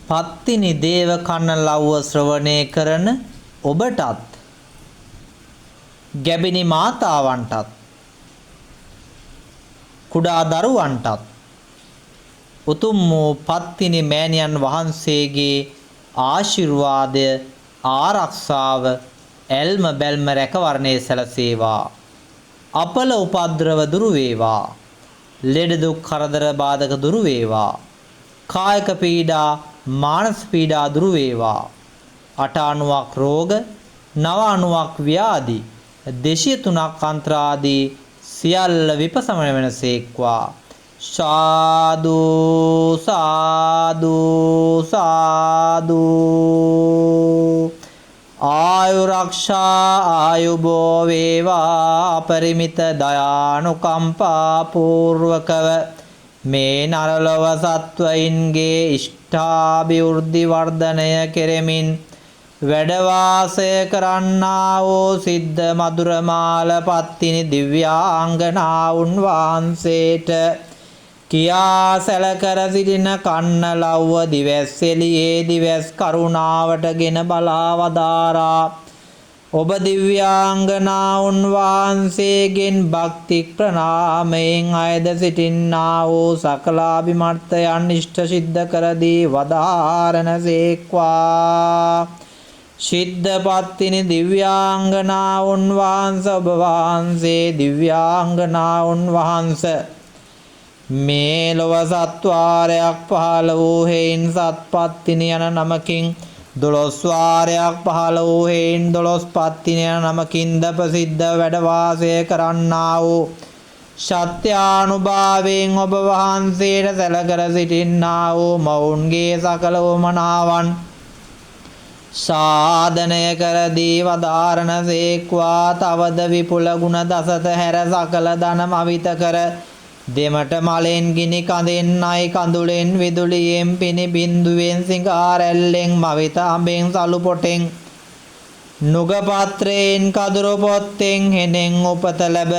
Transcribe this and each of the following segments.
පත්තිනි දේව කන්නලව්ව ශ්‍රවණය කරන ඔබටත් ගැබිනි මාතාවන්ටත් කුඩා දරුවන්ටත් උතුම් වූ පත්තිනි මෑණියන් වහන්සේගේ ආශිර්වාදය, ආරක්ෂාව, ඇල්ම බැල්ම රැකවරණය සැලසේවා. අපල උපද්‍රව දුරු වේවා. ලෙඩ දුක් කරදර බාධක දුරු වේවා. කායික පීඩා, මානසික පීඩා දුරු වේවා. 8 අණුවක් රෝග, 9 අණුවක් ව්‍යාධි, 203ක් අන්තරාදී සියල්ල විපසමන වෙනසේක්වා. සාදු සාදු සාදු. ආයු රක්ෂා ආයුබෝ වේවා. අපරිමිත දයානුකම්පා පූර්වකව මේ නරලොව සත්වයින්ගේ ඉෂ්ඨාභිවෘද්ධි වර්ධනය කෙරෙමින් වැඩ වාසය කරන්නා වූ සිද්ධ මදුරමාල පත්තිනි දිව්‍යාංගනාවුන් වහන්සේට කියා සැලකර සිටින කන්නලව්ව දිවැස් එළියේ දිවැස් කරුණාවටගෙන බලා වදාරා ඔබ දිව්‍යාංගනාවුන් වහන්සේගෙන් භක්ති ප්‍රණාමයෙන් අයද සිටින්නා වූ සකලාභිමර්ථයන් ඉෂ්ට සිද්ධ කර දී වදාරන සේක්වා. සිද්ධ පත්තිනි දිව්‍යාංගනාවුන් වහන්සේ, ඔබ වහන්සේ දිව්‍යාංගනාවුන් වහන්සේ මේ ලොව සත්වාරයක් පහළ වූ හේයින් සත්පත්තිනි යන නමකින්, 12 වාරයක් පහළ වූ හේයින් 12 පත්තිනි යන නමකින්ද ප්‍රසිද්ධ වැඩ වාසය කරන්නා වූ සත්‍යානුභාවයෙන් ඔබ වහන්සේට සැලකර සිටින්නා වූ මොවුන්ගේ සකල වමනාවන් සාධනය කර දී වදාරන සේක්වා. තවද විපුල ගුණ දසත හැර සකල ධන මවිත කර දෙමට මලෙන්, ගිනි කඳෙන්, නයි කඳුලෙන්, විදුලියෙන්, පිණි බින්දුවෙන්, සිඟාරැල්ලෙන්, මවිත අඹෙන්, සලු පොටෙන්, නුග පත්‍රයෙන්, කදුරු පොත්තෙන්, හෙනෙන් උපත ලැබ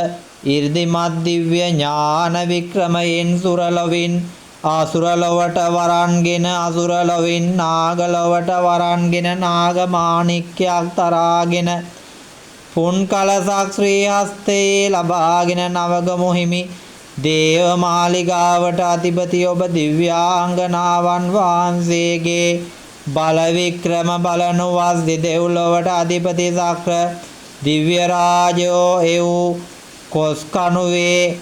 ඉර්ධිමත් දිව්‍ය ඥාන වික්‍රමයෙන් සුරලොවින් අසුර ලොවට වරන්ගෙන, අසුර ලොවින් නාග ලොවට වරන්ගෙන, නාග මාණික්කයක් තරාගෙන, පුන් කලසක් ශ්‍රී හස්තයේ ලබාගෙන, නවගමු හිමි දේව මාලිගාවට අධිපති ඔබ දිව්‍යාංගනාවන් වහන්සේගේ බල වික්‍රම බලනුවස් දෙව්ලොවට අධිපති සක්‍ර දිව්‍ය රාජයෝ එව් කොස් කණුවේ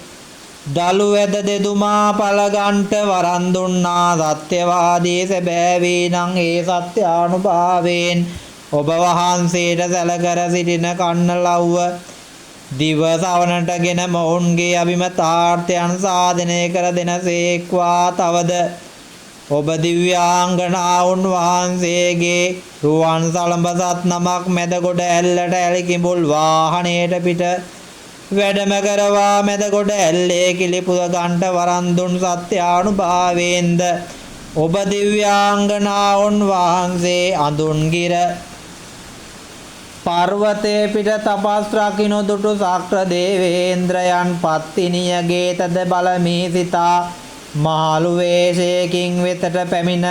දලු වැද දෙදුමා පළගන්ට වරන් දුන්නා සත්‍යවාදී සැබෑවී නම් ඒ සත්‍යානුභාවයෙන් ඔබ වහන්සේට සැලකර සිටින කන්නලව්ව දිව සවනටගෙන මොවුන්ගේ අභිමතාර්ථයන් සාධනය කර දෙනසේක්වා. තවද ඔබ දිව්‍යාංගනාවුන් වහන්සේගේ රුවන් සළඹ සත් නමක් මැදගොඩ ඇල්ලට ඇලි කිඹුල් වාහනයට පිට වැඩම කරවා මැදගොඩ ඇල්ලේ කිලිපුද ගන්ට වරන් දුන් සත්‍යානුභාවයෙන්ද ඔබ දිව්‍යාංගනාවුන් වහන්සේ අඳුන්ගිර පර්වතයේ පිට තපස් රකින්න දුටු සක්‍ර දේවේන්ද්‍රයන් පත්තිනියගේ තද බලමී සිතා මහලු වේශයකින් වෙතට පැමිණ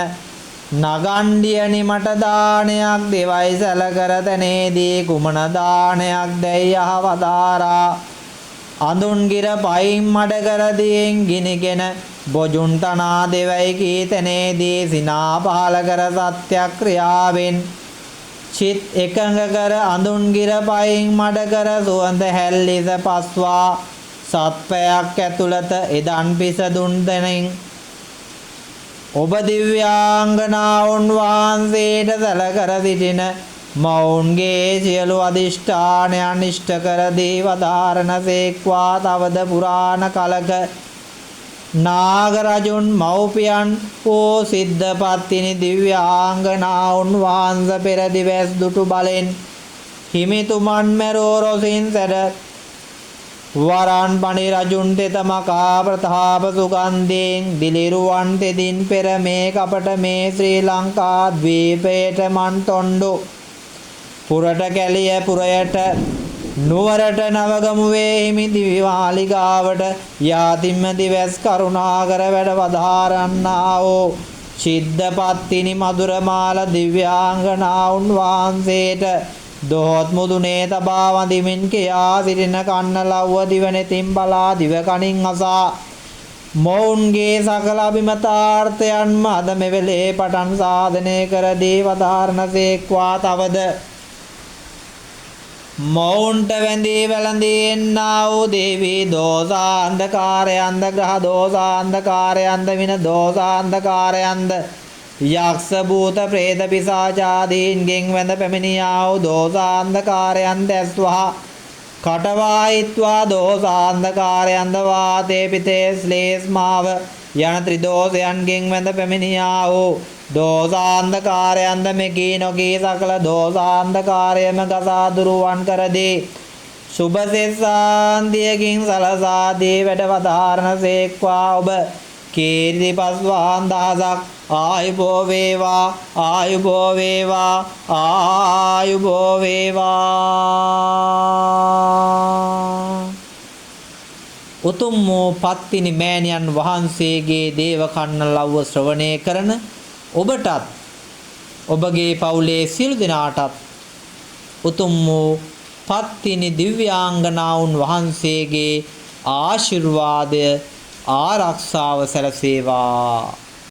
නගණ්ඩියනි, මට දානයක් දෙවයි සැලකර තැනේදී කුමන දානයක් දැයි අහවදාරා අඳුන්ගිර පයින් මඩ කර දියෙන් ගිනිගෙන බොජුන් තනා දෙවයි කී තැනේදී සිනා පහල කර සත්‍යක්‍රියාවෙන් චිත් එකඟ කර අඳුන්ගිර පයින් මඩ කර සුවඳ හැල්ලිස පස්වා සත්පයක් ඇතුළත එදන් පිස දුන් දෙනින් ඔබ දිව්‍යාංගනාවුන් වහන්සේට සැලකර සිටින මොවුන්ගේ සියලු අධිෂ්ඨානයන් ඉෂ්ට කර දී වදාරන සේක්වා. තවද පුරාණ කලක නාග රජුන් මව්පියන් වූ සිද්ධ පත්තිනි දිව්‍යාංගනාවුන් වහන්ස පෙර දිවැස් දුටු බලෙන් හිමිතුමන් මැරෝ රොසින් සැඩ වරන් පණි රජුන් තෙත මකා ප්‍රතාප සුගන්ධයෙන් දිලිරුවන් තෙදින් පෙර මේ කපට මේ ශ්‍රී ලංකා ද්වීපයට මන්තොණ්ඩු පුරට කැලිය පුරයට නුවරට නවගමුවේ හිමි දිව්‍ය මාලිගාවට යාතිම්ම දිවැස් කරුණාකර වැඩ වදාරන්නා වූ සිද්ධපත්තිනි මధుරමාල දිව්‍යාංගනාවුන් වහන්සේට දොහොත් මුදුනේ තබා වඳිමින් කියා සිටින කන්න ලව්ව දිවනෙතින් බලා දිව කනින් අසා මොවුන්ගේ සකල අභිමතාර්ථයන්ම අද මෙවෙලේ පටන් සාධනය කර දී වදාරනසේක්වා. තවද මොවුන්ට වැඳී වැළඳී එන්නා වූ දේවී දෝසාන්ධකාරයන්ද, ග්‍රහ දෝසාන්ධකාරයන්ද, වින දෝසාන්ධකාරයන්ද, යක්ෂ භූත ප්‍රේත පිසාචාදීන්ගෙන් වැඳ පැමිණියා වූ දෝසාන්ධකාරයන් දැස්වහ කටවාහිත්වා දෝසාන්ධකාරයන්ද වාතේ පිතේ ශ්ලේෂ්මාව යන ත්‍රිදෝෂයන්ගෙන් වැඳ පැමිණියා වූ දෝසාන්ධකාරයන්ද මෙකී නොකී සකල දෝසාන්ධකාරයම ගසා දුරුවන් කරදී සුභ සෙස්සාන්තියකින් සලසා දී වැඩ වදාරන සේක්වා. ඔබ කීර්ති පස්වාන් දහසක් ආයුබෝ වේවා, ආයුබෝ වේවා, ආයුබෝ වේවා. උතුම් වූ පත්තිනි මෑණියන් වහන්සේගේ දේව කන්න ලව්ව ශ්‍රවණය කරන ඔබටත් ඔබගේ පවුලේ සියලු දෙනාටත් උතුම් වූ පත්තිනි දිව්‍යාංගනාවුන් වහන්සේගේ ආශිර්වාදය ආරක්ෂාව සැලසේවා.